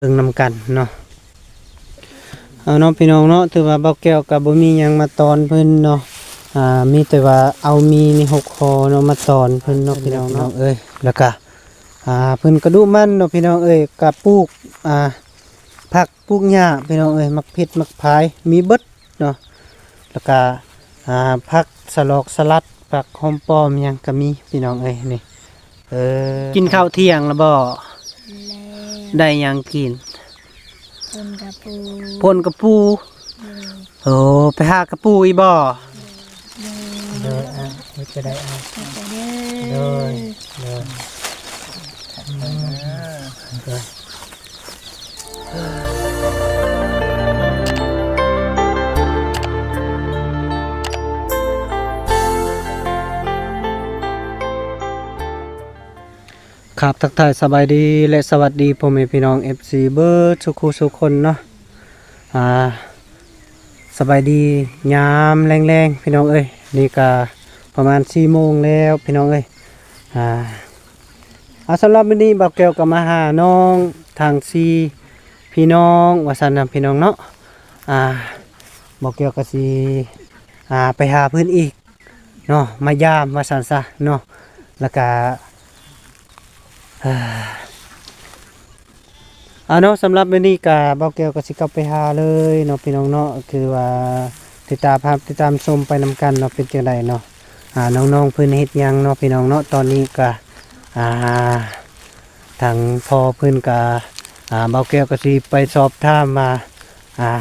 ເບິ່ງນຳກັນເນາະ. ເອົາເນາະ ພີ່ນ້ອງເນາະ, ຖືວ່າບ່າວແກ້ວກໍບໍ່ມີຫຍັງມາຕ້ອນເພິ່ນເນາະ. ອ່າ ມີແຕ່ວ່າເອົາໝີ່ນີ້ຫົກຫໍ່ເນາະ ມາຕ້ອນເພິ່ນເນາະ ພີ່ນ້ອງເນາະເອີຍ. ແລ້ວກໍ ອ່າ ເພິ່ນກໍດຸໝັ່ນເນາະ ພີ່ນ້ອງເອີຍ, ກໍປູກ ອ່າ ຜັກປູກຫຍ້າ ພີ່ນ້ອງເອີຍ, ໝາກເຜັດໝາກພາຍມີເບິດເນາະ. ແລ້ວກໍ ອ່າ ຜັກສະຫຼອກສະຫຼັດ ຜັກຫອມປ້ອມຫຍັງກໍມີ ພີ່ນ້ອງເອີຍ. ນີ້ ເອີ ກິນເຂົ້າທ່ຽງແລ້ວບໍ່? ແລ້ວ. ໄດ້ຫຍັງກິນ? ປົ່ນກະປູ. ປົ່ນກະປູ? ໂດຍ. ໂອ້ ໄປຫາກະປູອີກບໍ່? ໂດຍ. ໂດຍ ອ່ະ ເຮັດຈະໄດ້ ອ່ະ ເຮັດຈະໄດ້ ໂດຍ ໂດຍ. ຄັບ ທັກທາຍສະບາຍດີ ແລະ ສະຫວັດດີພໍ່ແມ່ພີ່ນ້ອງ ເອັຟຊີ ເບິດສູ່ຄູ່ສູ່ຄົນເນາະ. ອ່າ ສະບາຍດີຍາມແລງໆ ພີ່ນ້ອງເອີຍ, ນີ້ກະປະມານສີ່ໂມງແລ້ວ ພີ່ນ້ອງເອີຍ. ອ່າ ອ່າ ສຳລັບມື້ນີ້ບ່າວແກ້ວກໍມາຫານ້ອງທັງສີ່ພີ່ນ້ອງວ່າຊັ້ນນະ ພີ່ນ້ອງເນາະ. ອ່າ ບ່າວແກ້ວກໍຊິ ອ່າ ໄປຫາເພິ່ນອີກເນາະ, ມາຢາມວ່າຊັ້ນຊະເນາະ. ແລ້ວກະ ອ່າເນາະ ສຳລັບມື້ນີ້ກະບ່າວແກ້ວກໍຊິເຂົ້າໄປຫາເລີຍເນາະ ພີ່ນ້ອງເນາະ. ຄືວ່າຕິດຕາມຮັບ ຕິດຕາມຊົມໄປນຳກັນເນາະ ເປັນຈັ່ງໃດເນາະ. ອ່າ ນ້ອງໆເພິ່ນເຮັດຫຍັງເນາະ ພີ່ນ້ອງເນາະ. ຕອນນີ້ກະ ອ່າ ທາງພໍ່ເພິ່ນກະ ອ່າ ບ່າວແກ້ວກໍຊິໄປສອບຖາມວ່າ ອ່າ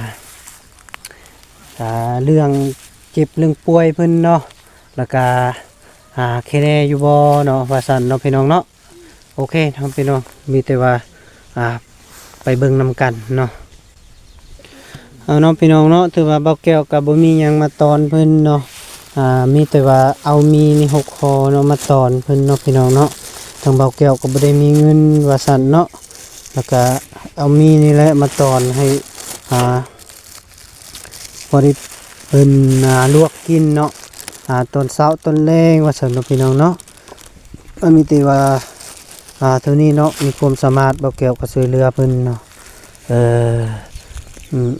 ອ່າ ເລື່ອງເຈັບເລື່ອງປ່ວຍເພິ່ນເນາະ ແລ້ວກະ ອ່າ ແຄແນ່ຢູ່ບໍ່ເນາະ ວ່າຊັ້ນເນາະ ພີ່ນ້ອງເນາະ. ໂອເຄເນາະ ພີ່ນ້ອງ ມີແຕ່ວ່າ ອ່າ ໄປເບິ່ງນຳກັນເນາະ. ເອົາເນາະ ພີ່ນ້ອງເນາະ, ຖືວ່າບ່າວແກ້ວກໍບໍ່ມີຫຍັງມາຕ້ອນເພິ່ນເນາະ. ອ່າ ມີແຕ່ວ່າເອົາໝີ່ນີ້ຫົກຫໍ່ເນາະ ມາຕ້ອນເພິ່ນເນາະ ພີ່ນ້ອງເນາະ. ທາງບ່າວແກ້ວກໍບໍ່ໄດ້ມີເງິນວ່າຊັ້ນເນາະ, ແລ້ວກະເອົາໝີ່ນີ້ແຫຼະມາຕ້ອນໃຫ້ ອ່າ ພໍໄດ້ເພິ່ນ ອ່າ ລວກກິນເນາະ ອ່າ ຕອນເຊົ້າຕອນແລງວ່າຊັ້ນເນາະ ພີ່ນ້ອງເນາະ. ກໍມີແຕ່ວ່າ ອ່າ ເທົ່ານີ້ເນາະ ມີຄວາມສາມາດ ບ່າວແກ້ວກໍຊ່ວຍເຫຼືອເພິ່ນເນາະ. ເອີ ອືມ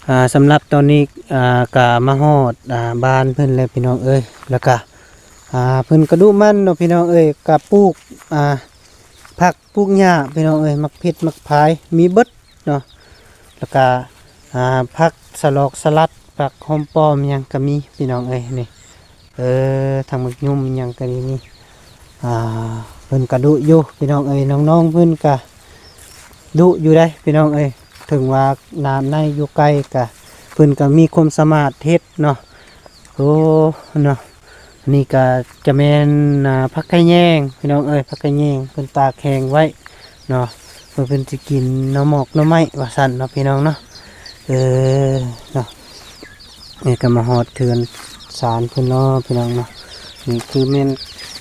ອ່າ ສຳລັບຕອນນີ້ ອ່າ ກະມາຮອດ ອ່າ ບ້ານເພິ່ນແລ້ວ ພີ່ນ້ອງເອີຍ. ແລ້ວກະ ອ່າ ເພິ່ນກະດຸໝັ່ນເນາະ ພີ່ນ້ອງເອີຍ, ກະປູກ ອ່າ ຜັກປູກຫຍ້າ ພີ່ນ້ອງເອີຍ, ໝາກເຜັດໝາກພາຍມີເບິດເນາະ. ແລ້ວກະ ອ່າ ຜັກສະຫຼອກສະຫຼັດ ຜັກຫອມປ້ອມຫຍັງກະມີ ພີ່ນ້ອງເອີຍ. ນີ້ ເອີ ທັງໝາກຫຍຸ່ມຫຍັງກະມີ. ອ່າ ເພິ່ນກະດຸຢູ່ ພີ່ນ້ອງເອີຍ, ນ້ອງໆເພິ່ນກະດຸຢູ່ໃດ໋ ພີ່ນ້ອງເອີຍ. ເຖິງວ່ານ້ຳໃນຢູ່ໄກກະ ເພິ່ນກະມີຄວາມສາມາດເຮັດເນາະ. ໂອ້ ເນາະ ອັນນີ້ກະຈະແມ່ນ ອ່າ ຜັກຂະແຍງ ພີ່ນ້ອງເອີຍ, ຜັກຂະແຍງເພິ່ນຕາກແຫ້ງໄວ້ເນາະ ເພື່ອເພິ່ນຊິກິນໜໍ່ໝອກໜໍ່ໄມ້ວ່າຊັ້ນເນາະ ພີ່ນ້ອງເນາະ. ເອີ ເນາະ ນີ້ກໍມາຮອດເຮືອນຊານເພິ່ນເນາະ ພີ່ນ້ອງເນາະ. ນີ້ຄືແມ່ນ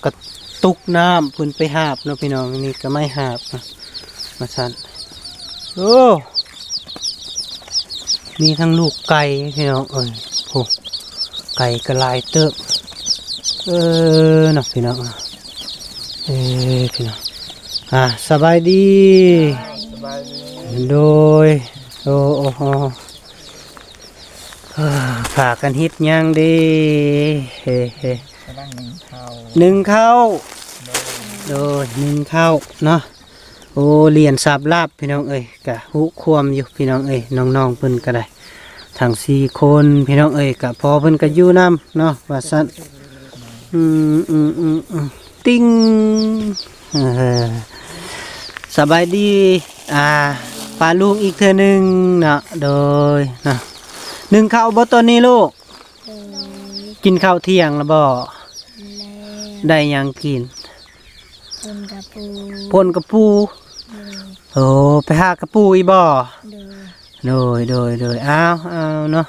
ກະຕຸກນ້ຳເພິ່ນໄປຫາບເນາະ ພີ່ນ້ອງ, ນີ້ກໍໄມ້ຫາບເນາະ ວ່າຊັ້ນ. ໂອ້ ມີທັງລູກໄກ່ ພີ່ນ້ອງເອີຍ. ໂອ້ ໄກ່ກໍຫຼາຍເຕີບ. ເອີ ເນາະ ພີ່ນ້ອງ. ເອີ ພີ່ນ້ອງ ອ່າ ສະບາຍດີ. ສະບາຍດີ. ໂດຍ. ໂອ້ ໂອ້ ໂອ້ ອ່າ ພາກັນເຮັດຫຍັງເດ? ເຮ ເຮ ກຳລັງໜຶ້ງເຂົ້າ. ໜຶ້ງເຂົ້າ. ໂດຍ ໂດຍ ໜຶ້ງເຂົ້າເນາະ. ໂອ້ ລຽນສາບລາບ ພີ່ນ້ອງເອີຍ, ກະຮູ້ຄວາມຢູ່ ພີ່ນ້ອງເອີຍ, ນ້ອງໆເພິ່ນກະໄດ້ທັງສີ່ຄົນ ພີ່ນ້ອງເອີຍ, ກະພໍ່ເພິ່ນກະຢູ່ນຳເນາະ ວ່າຊັ້ນ. ອືມ ອືມ ອືມ ອືມ ຕິງ. ເອີ ສະບາຍດີ ອ່າ ປ້າລຸງອີກເທື່ອໜຶ່ງເນາະ. ໂດຍ ເນາະ ໜຶ້ງເຂົ້າບໍ່ຕອນນີ້ລູກ? ໂດຍ. ກິນເຂົ້າທ່ຽງແລ້ວບໍ່? ແລ້ວ. ໄດ້ຫຍັງກິນ? ປົ່ນກະປູ. ປົ່ນກະປູ? ໂດຍ. ໂອ້ ໄປຫາກະປູອີກບໍ່? ໂດຍ. ໂດຍ ໂດຍ ໂດຍ. ອ້າວ ອ້າວ ເນາະ.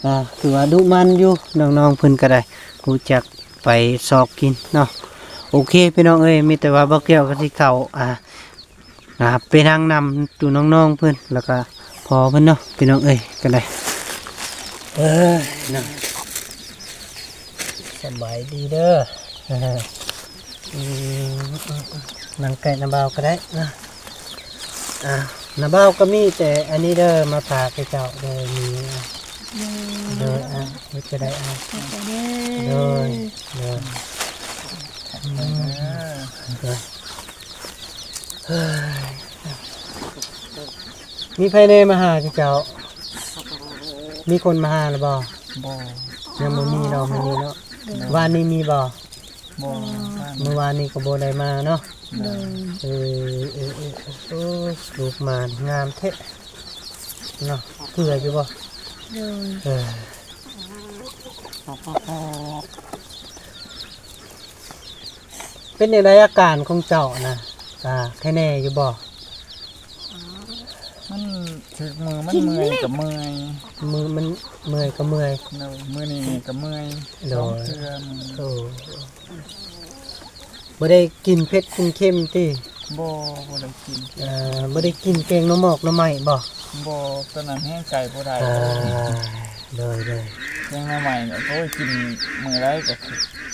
ອ່າ ຖືວ່າດຸໝັ່ນຢູ່ ນ້ອງໆເພິ່ນກໍໄດ້ຮູ້ຈັກໄປຊອກກິນເນາະ. ໂອເຄ ພີ່ນ້ອງເອີຍ, ມີແຕ່ວ່າບ່າວແກ້ວກໍຊິເຂົ້າ ອ່າ ອ່າ ໄປນັ່ງນຳຕູ້ນ້ອງໆເພິ່ນ ແລ້ວກໍພໍ່ເພິ່ນເນາະ ພີ່ນ້ອງເອີຍ ກໍໄດ້. ເອີ ເນາະ ສະບາຍດີເດີ. ອືມ ນັ່ງໃກ້ນ້າບ່າວກໍໄດ້ນະ. ອ່າ ນ້າບ່າວກໍມີແຕ່ອັນນີ້ເດີ ມາຝາກໃຫ້ເຈົ້າເດີ ມີ ໂດຍ ໂດຍ ອ່າ ເຮັດກໍໄດ້ ອ່າ ຂອບໃຈເດີ ໂດຍ ໂດຍ ອືມ ໂດຍ ເຮີ້ຍ ມີໃຜແດ່ມາຫາເຈົ້າ? ມີຄົນມາຫາແລ້ວບໍ່? ບໍ່ ຍັງບໍ່ມີເນາະ ມື້ນີ້ເນາະ. ໂດຍ ວານນີ້ມີບໍ່? ບໍ່ ມື້ວານນີ້ກໍບໍ່ໄດ້ມາເນາະ. ໂດຍ ເອີ ເອີ ເອີ ເອີ ໂອ້ ລູກໝານງາມແທ້ເນາະ ເກືອຢູ່ບໍ່? ໂດຍ ເອີ ເປັນຈັ່ງໃດອາການຂອງເຈົ້ານະ? ອ່າ ໄຄແນ່ຢູ່ບໍ່? ມັນຖືກມືມັນເມື່ອຍກໍເມື່ອຍ ມືມັນເມື່ອຍກໍເມື່ອຍ ໂດຍ ມື້ນີ້ກໍເມື່ອຍ ໂດຍ ສອງເທື່ອມື້ນີ້ ໂອ້ ບໍ່ໄດ້ກິນເຜັດກິນເຄັມຕິ? ບໍ່ ບໍ່ໄດ້ກິນ ເອີ ບໍ່ໄດ້ກິນແກງໜໍ່ໝອກໜໍ່ໄມ້ບໍ່? ບໍ່ ຕອນນັ້ນແຮງໃສ່ບໍ່ໄດ້ ອ່າ ໂດຍ ໂດຍ ແກງໜໍ່ໄມ້ ໂອ້ຍ ກິນມື້ໃດກໍ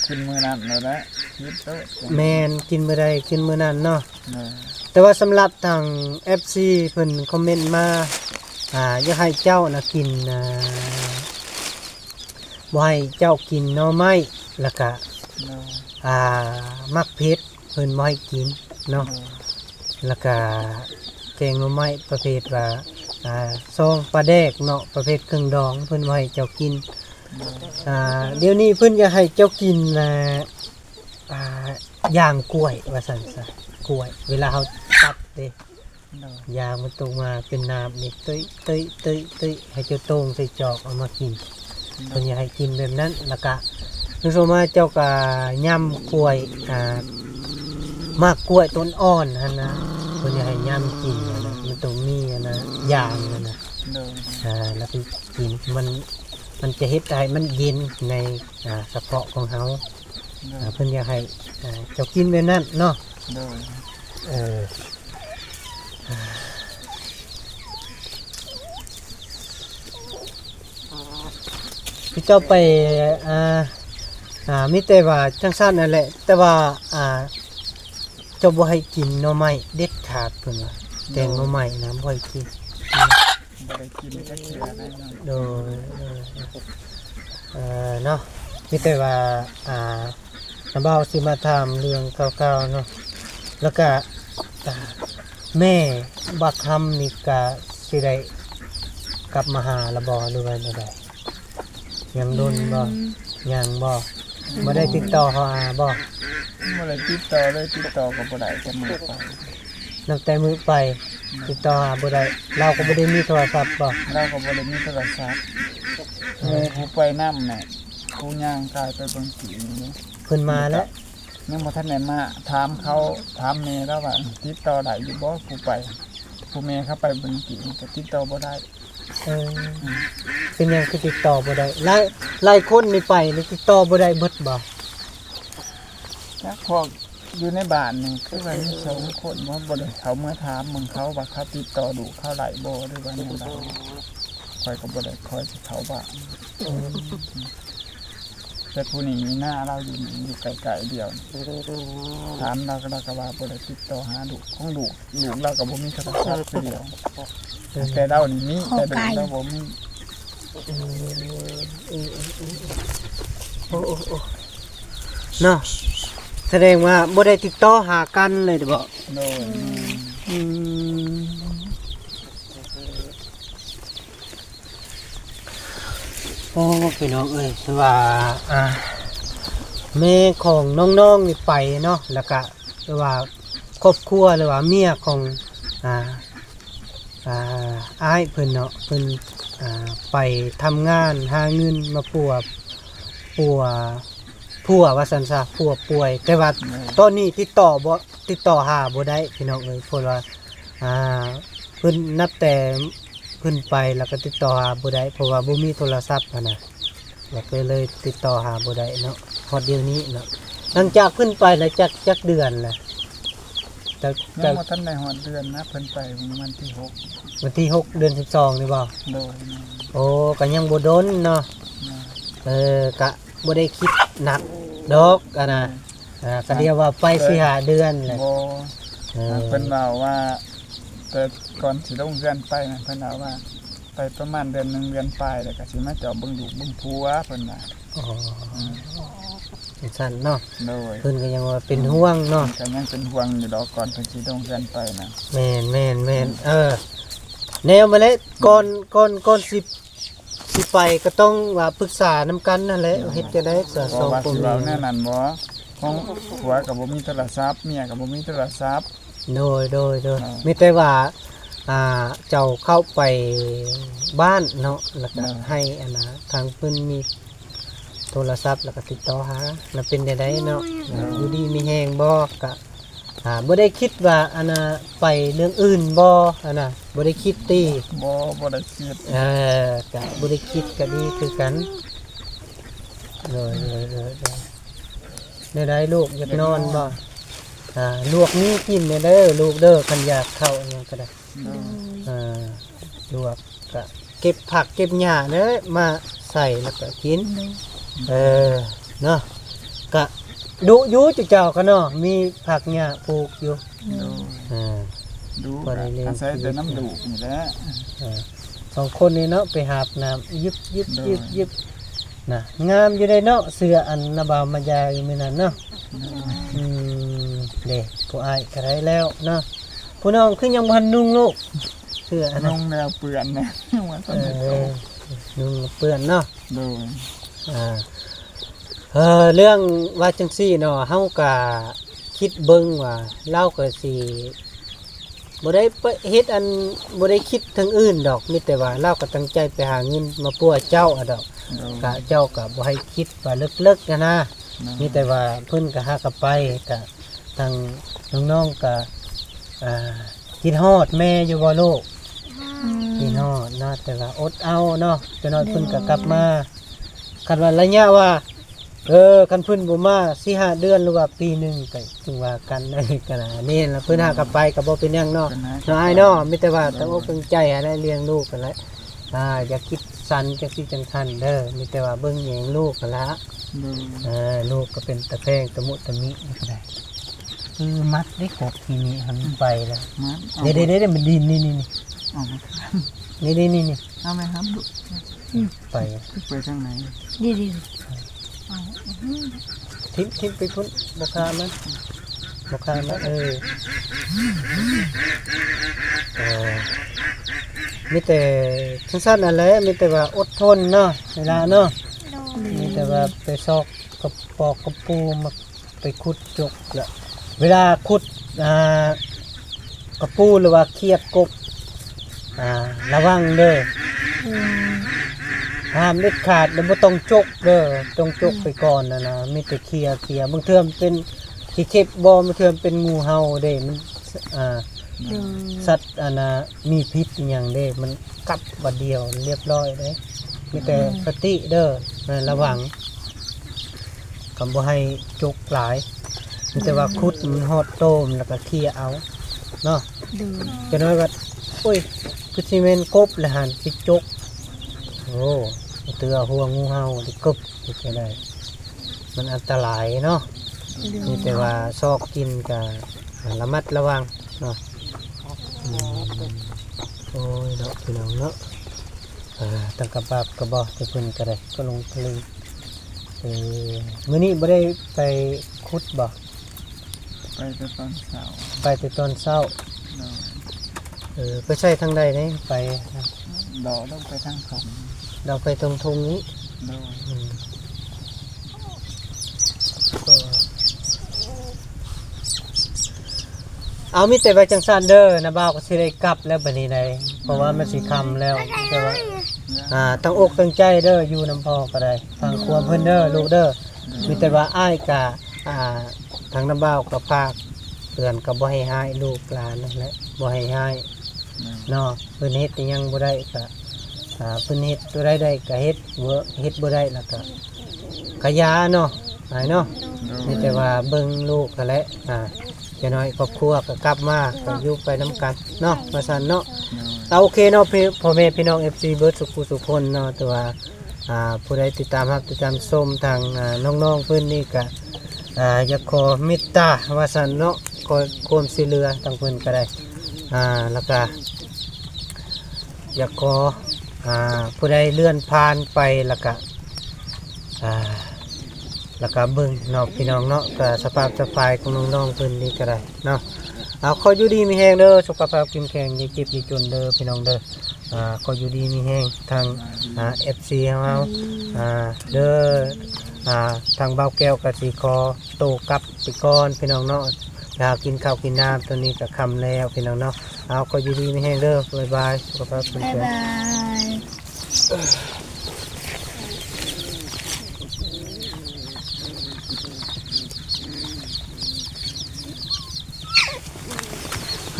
ຂຶ້ນມື້ນັ້ນໂລດແຫຼະ ຜິດໂລດ ແມ່ນ ກິນມື້ໃດກິນມື້ນັ້ນເນາະ. ແມ່ນ ແຕ່ວ່າສຳລັບທາງເອັຟຊີເພິ່ນຄອມເມັນມາ ອ່າ ຢາກໃຫ້ເຈົ້ານະກິນ ອ່າ ບໍ່ໃຫ້ເຈົ້າກິນໜໍ່ໄມ້ ແລ້ວກະ ແມ່ນ ອ່າ ໝາກເຜັດ ເພິ່ນບໍ່ໃຫ້ກິນເນາະ ແມ່ນ ແລ້ວກະແກງໜໍ່ໄມ້ປະເພດວ່າ ອ່າ ຊອງປາແດກເນາະ ປະເພດເຄື່ອງດອງ ເພິ່ນບໍ່ໃຫ້ເຈົ້າກິນ ແມ່ນ ອ່າ ດຽວນີ້ເພິ່ນຢາກໃຫ້ເຈົ້າກິນ ອ່າ ອ່າ ຢາງກ້ວຍວ່າຊັ້ນຊະ ກ້ວຍ ເວລາເຮົາຕັດເດ້ ໂດຍ ຢາງມັນຕົກມາເປັນນ້ຳນີ້ ຕຸ້ຍໆໆໆ ໃຫ້ເຈົ້າໂຕ່ງໃສ່ຈອກເອົາມາກິນ ໂດຍ ເພິ່ນຢາກໃຫ້ກິນແບບນັ້ນ ແລ້ວກະ ຄືສົມມາເຈົ້າກະຫຍ້ຳກ້ວຍ ອ່າ ໝາກກ້ວຍຕົ້ນອ່ອນຫັ້ນນະ ເພິ່ນຢາກໃຫ້ຫຍ້ຳກິນຫັ້ນນະ ມັນຕ້ອງມີຫັ້ນນະ ຢາງຫັ້ນນະ ໂດຍ ອ່າ ແລ້ວໄປກິນ ມັນ ມັນຈະເຮັດໃຫ້ມັນເຢັນໃນ ອ່າ ສະເພາະຂອງເຮົາ ໂດຍ ອ່າ ເພິ່ນຢາກໃຫ້ ອ່າ ເຈົ້າກິນແບບນັ້ນເນາະ ໂດຍ ເອີ ຄືເຈົ້າໄປ ອ່າ ອ່າ ມີແຕ່ວ່າຈັ່ງຊັ້ນນັ້ນແຫຼະ ແຕ່ວ່າ ອ່າ ເຈົ້າບໍ່ໃຫ້ກິນໜໍ່ໄມ້ເດັດຂາດ ເພິ່ນວ່າ ແກງໜໍ່ໄມ້ນະ ບໍ່ໃຫ້ກິນ ບໍ່ໄດ້ກິນຈັກເທື່ອແນ່ນອນ ໂດຍ ໂດຍ ເອີ ເນາະ ມີແຕ່ວ່າ ອ່າ ນ້າບ່າວຊິມາຖາມເລື່ອງຂ່າວໆເນາະ ແລ້ວກະ ອ່າ ແມ່ບັກຄຳນີ້ກະຊິໄດ້ກັບມາຫາລະບໍ່ ຫຼືວ່າແນວໃດ? ຍັງດົນບໍ່? ຍັງບໍ່? ບໍ່ໄດ້ຕິດຕໍ່ເຂົາຫາບໍ່? ບໍ່ໄດ້ຕິດຕໍ່ເລີຍ ຕິດຕໍ່ກໍບໍ່ໄດ້ແຕ່ມື້ໄປ ນັບແຕ່ມື້ໄປ ອືມ ຕິດຕໍ່ຫາບໍ່ໄດ້ ລາວກໍບໍ່ໄດ້ມີໂທລະສັບບໍ່? ລາວກໍບໍ່ໄດ້ມີໂທລະສັບ ອືມ ໝູ່ຜູ້ໄປນຳນະ ຜູ້ຍ່າງກາຍໄປເບິ່ງຜີນີ້ ເພິ່ນມາແລ້ວ ຍັງບໍ່ທັນໄດ້ມາ ຖາມເຂົາ ຖາມແມ່ລາວວ່າ ຕິດຕໍ່ໄດ້ຢູ່ບໍ່ ຜູ້ໄປ ຜູ້ແມ່ເຂົາໄປເບິ່ງຜີນີ້ກໍຕິດຕໍ່ບໍ່ໄດ້. ເອີ ເປັນຫຍັງຄືຕິດຕໍ່ບໍ່ໄດ້? ຫຼາຍ ຫຼາຍຄົນນີ້ໄປນີ້ຕິດຕໍ່ບໍ່ໄດ້ເບິດບໍ່? ຈັກ ພວກຢູ່ໃນບ້ານນີ້ຄືວ່າມີສອງຄົນ ບໍ່ ບໍ່ໄດ້ເຂົ້າເມືອຖາມເບິ່ງເຂົາວ່າເຂົາຕິດຕໍ່ລູກເຂົາໄດ້ບໍ່ ຫຼືວ່າແນວໃດ ຂ້ອຍກໍບໍ່ໄດ້ຄ່ອຍຊິເຂົ້າບ້ານ. ແຕ່ຜູ້ນີ້ມີໜ້າລາວຢູ່ນີ້ ຢູ່ໃກ້ໆດຽວ ຖາມລາວກໍ ລາວກໍວ່າບໍ່ໄດ້ຕິດຕໍ່ຫາລູກ ຂອງລູກ ລູກລາວກໍບໍ່ມີໂທລະສັບຄືດຽວ ແຕ່ລາວນີ້ມີ ແຕ່ລູກລາວບໍ່ມີ. ໂອ້ ໂອ້ ໂອ້ ເນາະ ສະແດງວ່າບໍ່ໄດ້ຕິດຕໍ່ຫາກັນເລີຍເດ້ບໍ່? ໂດຍ ອືມ. ໂອ້ ພີ່ນ້ອງເອີຍ ຄືວ່າ ອ່າ ແມ່ຂອງນ້ອງໆນີ້ໄປເນາະ ແລ້ວກະ ຫຼືວ່າຄອບຄົວ ຫຼືວ່າເມຍຂອງ ອ່າ ອ່າ ອ້າຍເພິ່ນເນາະ ເພິ່ນ ອ່າ ໄປທຳງານຫາເງິນມາປົວ ປົວ ຜົວວ່າຊັ້ນຊະ ຜົວປ່ວຍ ແຕ່ວ່າ ແມ່ນ ຕອນນີ້ຕິດຕໍ່ບໍ່ ຕິດຕໍ່ຫາບໍ່ໄດ້ ພີ່ນ້ອງເອີຍ ເພາະວ່າ ອ່າ ເພິ່ນ ນັບແຕ່ເພິ່ນໄປແລ້ວກໍຕິດຕໍ່ຫາບໍ່ໄດ້ ເພາະວ່າບໍ່ມີໂທລະສັບຫັ້ນນະ ແລ້ວກໍເລີຍຕິດຕໍ່ຫາບໍ່ໄດ້ເນາະ ຮອດດຽວນີ້ເນາະ. ຫຼັງຈາກເພິ່ນໄປແລ້ວຈັກ ຈັກເດືອນລະ? ຈັກ ຍັງບໍ່ທັນໄດ້ຮອດເດືອນນະ ເພິ່ນໄປວັນທີຫົກ ວັນທີຫົກ ເດືອນສິບສອງນີ້ບໍ່? ໂດຍ ແມ່ນ. ໂອ້ ກໍຍັງບໍ່ດົນເນາະ ແມ່ນ. ເອີ ກະບໍ່ໄດ້ຄິດໜັກດອກ ອັນນະ ແມ່ນ. ອ່າ ກໍດຽວວ່າໄປສີ່ຫ້າເດືອນແຫຼະ. ບໍ່ ເອີ ເພິ່ນເວົ້າວ່າ ແຕ່ກ່ອນຊິລົງເຮືອນໄປນັ້ນ ເພິ່ນເວົ້າວ່າ ໄປປະມານເດືອນໜຶ່ງເດືອນປາຍ ແລ້ວກໍຊິມາເຈາະເບິ່ງລູກເບິ່ງຜົວ ເພິ່ນວ່າ. ອໍ ອືມ ຈັ່ງຊັ້ນເນາະ. ໂດຍ ເພິ່ນກໍຍັງວ່າເປັນຫ່ວງເນາະ. ເພິ່ນກໍຍັງເປັນຫ່ວງຢູ່ດອກ ກ່ອນເພິ່ນຊິລົງເຮືອນໄປນະ. ແມ່ນໆໆ ອືມ ເອີ ແນວມາແລ້ວ ກ່ອນ ກ່ອນ ກ່ອນຊິ ຊິໄປກໍຕ້ອງວ່າປຶກສານຳກັນຫັ້ນແຫຼະ. ໂດຍ ເຮັດຈັ່ງໃດສະ ສອງຜົວເມຍ ແນວນັ້ນບໍ່ ຂອງຜົວກໍບໍ່ມີໂທລະສັບ ເມຍກໍບໍ່ມີໂທລະສັບ. ໂດຍ ໂດຍ ໂດຍ ເອີ ມີແຕ່ວ່າ ອ່າ ເຈົ້າເຂົ້າໄປບ້ານເນາະ ແລ້ວກໍ ເອີ ໃຫ້ອັນນ່າ ທາງເພິ່ນມີໂທລະສັບ ແລ້ວກໍຕິດຕໍ່ຫາ ແລ້ວເປັນແນວໃດເນາະ ເອີ ເອີ ຢູ່ດີມີແຮງບໍ່ ກະ ອ່າ ບໍ່ໄດ້ຄິດວ່າ ອັນນ່າ ໄປເລື່ອງອື່ນບໍ່ ອັນນ່າ ບໍ່ໄດ້ຄິດຕິ? ບໍ່ ບໍ່ໄດ້ຄິດ. ເອີ ກະບໍ່ໄດ້ຄິດກະດີຄືກັນ. ໂດຍ ໂດຍ ໂດຍ ໂດຍ. ແນວໃດລູກ ຢາກນອນບໍ່? ອ່າ ລວກມີກິນແດ່ເດີລູກເດີ ຄັນຢາກເຂົ້າຫຍັງກໍໄດ້. ໂດຍ ໂດຍ ອ່າ ລວກກະເກັບຜັກເກັບຫຍ້າເດີ ມາໃສ່ແລ້ວກໍກິນ. ໂດຍ ເອີ ເນາະ ກະດຸຢູ່ເຈົ້າກໍເນາະ ມີຜັກຫຍ້າປູກຢູ່. ໂດຍ ອ່າ ດຸ ພໍໄດ້ລ້ຽງ ອາໄສແຕ່ນຳລູກນີ້ແຫຼະ. ເອີ ສອງຄົນນີ້ເນາະ ໄປຫາບນ້ຳ ຢິບໆໆ ໂດຍ ນະ ງາມຢູ່ເດ້ເນາະ ເສື້ອອັນນ້າບ່າວມາຢາຍມື້ນັ້ນເນາະ. ໂດຍ ອືມ ເດ້ ຜູ້ອ້າຍກໍໄດ້ແລ້ວເນາະ. ຜູ້ນ້ອງຄືຍັງບໍ່ທັນນຸ່ງລູກ ເສື້ອອັນນັ້ນ? ນຸ່ງແລ້ວເປື້ອນນະ ຍັງບໍ່ທັນໄດ້ ເອີ ນຸ່ງເປື້ອນເນາະ. ໂດຍ ອ່າ ເອີ ເລື່ອງວ່າຈັ່ງຊີ້ເນາະ ເຮົາກະຄິດເບິ່ງວ່າລາວກໍຊິບໍ່ໄດ້ໄປເຮັດອັນ ບໍ່ໄດ້ຄິດທາງອື່ນດອກ ມີແຕ່ວ່າລາວກໍຕັ້ງໃຈໄປຫາເງິນມາປົວເຈົ້າອະດອກ. ໂດຍ ກະເຈົ້າກໍບໍ່ໃຫ້ຄິດວ່າເລິກໆຫັ້ນນະ. ໂດຍ ມີແຕ່ວ່າເພິ່ນກໍຫາກໍໄປ ກະທາງນ້ອງໆກໍ ອ່າ ຄິດຮອດແມ່ຢູ່ບໍ່ລູກ? ອືມ ຄິດຮອດເນາະ ແຕ່ວ່າອົດເອົາເນາະ ຈັກໜ້ອຍເພິ່ນກໍກັບມາ. ຄັນວ່າໄລຍະວ່າ ເອີ ຄັນເພິ່ນບໍ່ມາສີ່ຫ້າເດືອນ ຫຼືວ່າປີໜຶ່ງ ກໍຈຶ່ງວ່າກັນ ອັນນີ້ກໍນະ ນີ້ລະ ເພິ່ນຫາກັບໄປກໍບໍ່ເປັນຫຍັງເນາະ ເພິ່ນຫາກັບໄປ ເນາະອ້າຍເນາະ. ມີແຕ່ວ່າ ໂດຍ ຕັ້ງອົກຕັ້ງໃຈຫັ້ນແຫຼະ ລ້ຽງລູກຫັ້ນແຫຼະ. ອ່າ ຢ່າຄິດສັ້ນຈັ່ງຊີ້ຈັ່ງຊັ້ນເດີ ມີແຕ່ວ່າເບິ່ງແຍງລູກຫັ້ນລະ. ໂດຍ ເອີ ລູກກໍເປັນຕາແພງຕາມຸຕາມິນີ້ກໍໄດ້. ຄືມັດໄດ້ກົບທີ່ນີ້ໃຫ້ມັນໄປແລ້ວ ມັດ ເດ້ໆໆ ມັນດິນນີ້ໆ ເອົາມາ ນີ້ໆໆ ເອົາໄປຫາລູກ ອືມ ໄປ ໄປທາງໃດ? ດີໆ ເອົາ ຖິ້ມ ຖິ້ມໄປພຸ້ນ ບໍ່ຂ້າມມັນ ບໍ່ຂ້າມມັນ ເອີ ເອີ ມີແຕ່ຈັ່ງຊັ້ນນັ້ນແຫຼະ ມີແຕ່ວ່າອົດທົນເນາະ ເວລາເນາະ. ໂດຍ ມີແຕ່ວ່າໄປຊອກກະປອກກະປູມາ ໄປຂຸດຈົກລະ ເວລາຂຸດ ອ່າ ກະປູ ຫຼືວ່າເຄຍກົບ ອ່າ ລະວັງເດີ ອືມ ຫ້າມເດັດຂາດ ແລະ ບໍ່ຕ້ອງຈົກເດີ ຕ້ອງຈົກ ອືມ ໄປກ່ອນຫັ້ນນະ ມີແຕ່ເຄຍ ເຄຍ ບາງເທື່ອມັນເປັນຂີ້ເຂັບບໍ່ ບາງເທື່ອມັນເປັນງູເຫົ່າເດ້ ມັນ ອ່າ ໂດຍ ສັດອັນນ່າ ມີພິດອີ່ຫຍັງເດ້ ມັນກັດບາດດຽວລຽບຮ້ອຍເດ້ ມີແຕ່ ອືມ ສະຕິເດີ ລະວັງ ກໍບໍ່ໃຫ້ຈົກຫຼາຍ ມີແຕ່ວ່າຂຸດມັນຮອດໂຕມ ແລ້ວກໍເຄຍເອົາເນາະ. ໂດຍ ຈັກໜ້ອຍວ່າ ໂອ້ຍ ຄືຊິແມ່ນກົບລະຫັ້ນ ຊິຈົກ ໂອ້ ເທື່ອຫົວງູເຫົ່າ ໄດ້ກົບ ເຮັດຈັ່ງໃດ ມັນອັນຕະລາຍເນາະ. ໂດຍ ມີແຕ່ວ່າຊອກກິນກໍລະມັດລະວັງເນາະ. ອືມ ໂອ້ຍເນາະ ພີ່ນ້ອງເນາະ ອ່າ ຕັ້ງກະບາບກະບອກ ແຕ່ເພິ່ນກໍໄດ້ກໍລົງທະເລ. ເອີ ມື້ນີ້ບໍ່ໄດ້ໄປຂຸດບໍ່? ໄປແຕ່ຕອນເຊົ້າ ໄປແຕ່ຕອນເຊົ້າ. ໂດຍ ເອີ ໄປໃສທາງໃດນີ້? ໄປ ເລາະລົງໄປທາງທົ່ງ ເລາະໄປທົ່ງໆນີ້. ໂດຍ ອືມ ເອົາ ມີແຕ່ວ່າຈັ່ງຊັ້ນເດີ ນ້າບ່າວກໍຊິໄດ້ກັບແລ້ວບັດນີ້ໃດ ເພາະວ່າມັນຊິຄ່ຳແລ້ວ ແຕ່ວ່າ ອ່າ ຕັ້ງອົກຕັ້ງໃຈເດີ ຢູ່ນຳພໍ່ກໍໄດ້ ຟັງຄວາມເພິ່ນເດີລູກເດີ. ໂດຍ ມີແຕ່ວ່າອ້າຍກະ ອ່າ ທາງນ້າບ່າວກໍຝາກເຕືອນ ກໍບໍ່ໃຫ້ຮ້າຍລູກຫຼານນັ້ນແຫຼະ ບໍ່ໃຫ້ຮ້າຍ ໂດຍ ເນາະ. ເພິ່ນເຮັດອີ່ຫຍັງບໍ່ໄດ້ກໍ ອ່າ ເພິ່ນເຮັດຕົວໃດໄດ້ກໍເຮັດ ບໍ່ ເຮັດບໍ່ໄດ້ລະກໍ ກະຢ່າເນາະ ອ້າຍເນາະ. ໂດຍ ມີແຕ່ວ່າເບິ່ງລູກຫັ້ນແຫຼະ ອ່າ ຢ່າງໜ້ອຍຄອບຄົວກໍກັບມາ ກໍຢູ່ໄປນຳກັນເນາະ ວ່າຊັ້ນເນາະ. ໂດຍ ເອົາ ໂອເຄເນາະ ພໍ່ແມ່ພີ່ນ້ອງ ເອັຟຊີ ເບິດສຸຂູສຸຄົນເນາະ ແຕ່ວ່າ ອ່າ ຜູ້ໃດຕິດຕາມຮັບ ຕິດຕາມຊົມທາງ ອ່າ ນ້ອງໆເພິ່ນນີ້ກະ ອ່າ ຢາກຂໍເມດຕາວ່າຊັ້ນເນາະ ຂໍຄວາມຊ່ວຍເຫຼືອທາງເພິ່ນກໍໄດ້ ອ່າ ແລ້ວກໍຢາກຂໍ ອ່າ ຜູ້ໃດເລື່ອນຜ່ານໄປ ແລ້ວກໍ ອ່າ ແລ້ວກໍເບິ່ງເນາະ ພີ່ນ້ອງເນາະ ກໍສະພາບສະພາຍຂອງນ້ອງໆເພິ່ນນີ້ກໍໄດ້ເນາະ. ເອົາ ຂໍຢູ່ດີມີແຮງເດີ ສຸຂະພາບເຂັ້ມແຂງ ຢ່າເຈັບຢ່າຈົນເດີ ພີ່ນ້ອງເດີ. ອ່າ ຂໍຢູ່ດີມີແຮງທາງ ອ່າ ເອັຟຊີຂອງເຮົາ ອ່າ ເດີ. ອ່າ ທາງບ່າວແກ້ວກໍຊິຂໍໂຕກັບໄປກ່ອນ ພີ່ນ້ອງເນາະ ຫາກິນເຂົ້າກິນນ້ຳ ຕອນນີ້ກໍຄ່ຳແລ້ວ ພີ່ນ້ອງເນາະ. ເອົາ ຂໍຢູ່ດີມີແຮງເດີ ບາຍບາຍ ສຸຂະພາບເຂັ້ມແຂງ ບາຍບາຍ.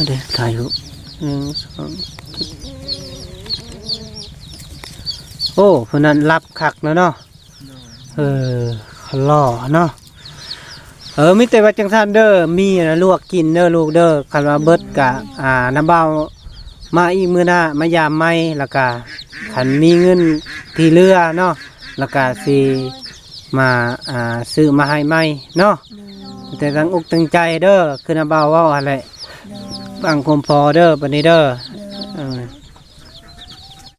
ເດີ ຖ່າຍຮູບ ໜຶ່ງ ສອງ ໂອ້ ຜູ້ນັ້ນຫຼັບຄັກແລ້ວເນາະ. ເອີ ຫຼໍ່ເນາະ. ເອີ ມີແຕ່ວ່າຈັ່ງຊັ້ນເດີ ມີອັນລວກກິນເດີລູກເດີ ຄັນວ່າເບິດກະ ອ່າ ນ້າບ່າວມາອີກມື້ໜ້າ ມາຢາມໃໝ່ ແລ້ວກະຄັນມີເງິນທີ່ເຫຼືອເນາະ ແລ້ວກະຊິມາ ອ່າ ຊື້ມາໃຫ້ໃໝ່ເນາະ. ແຕ່ຕັ້ງອົກຕັ້ງໃຈເດີ ຄືນ້າບ່າວເວົ້າຫັ້ນແຫຼະ ຟັງຄວາມພໍເດີ ບັດນີ້ເດີ.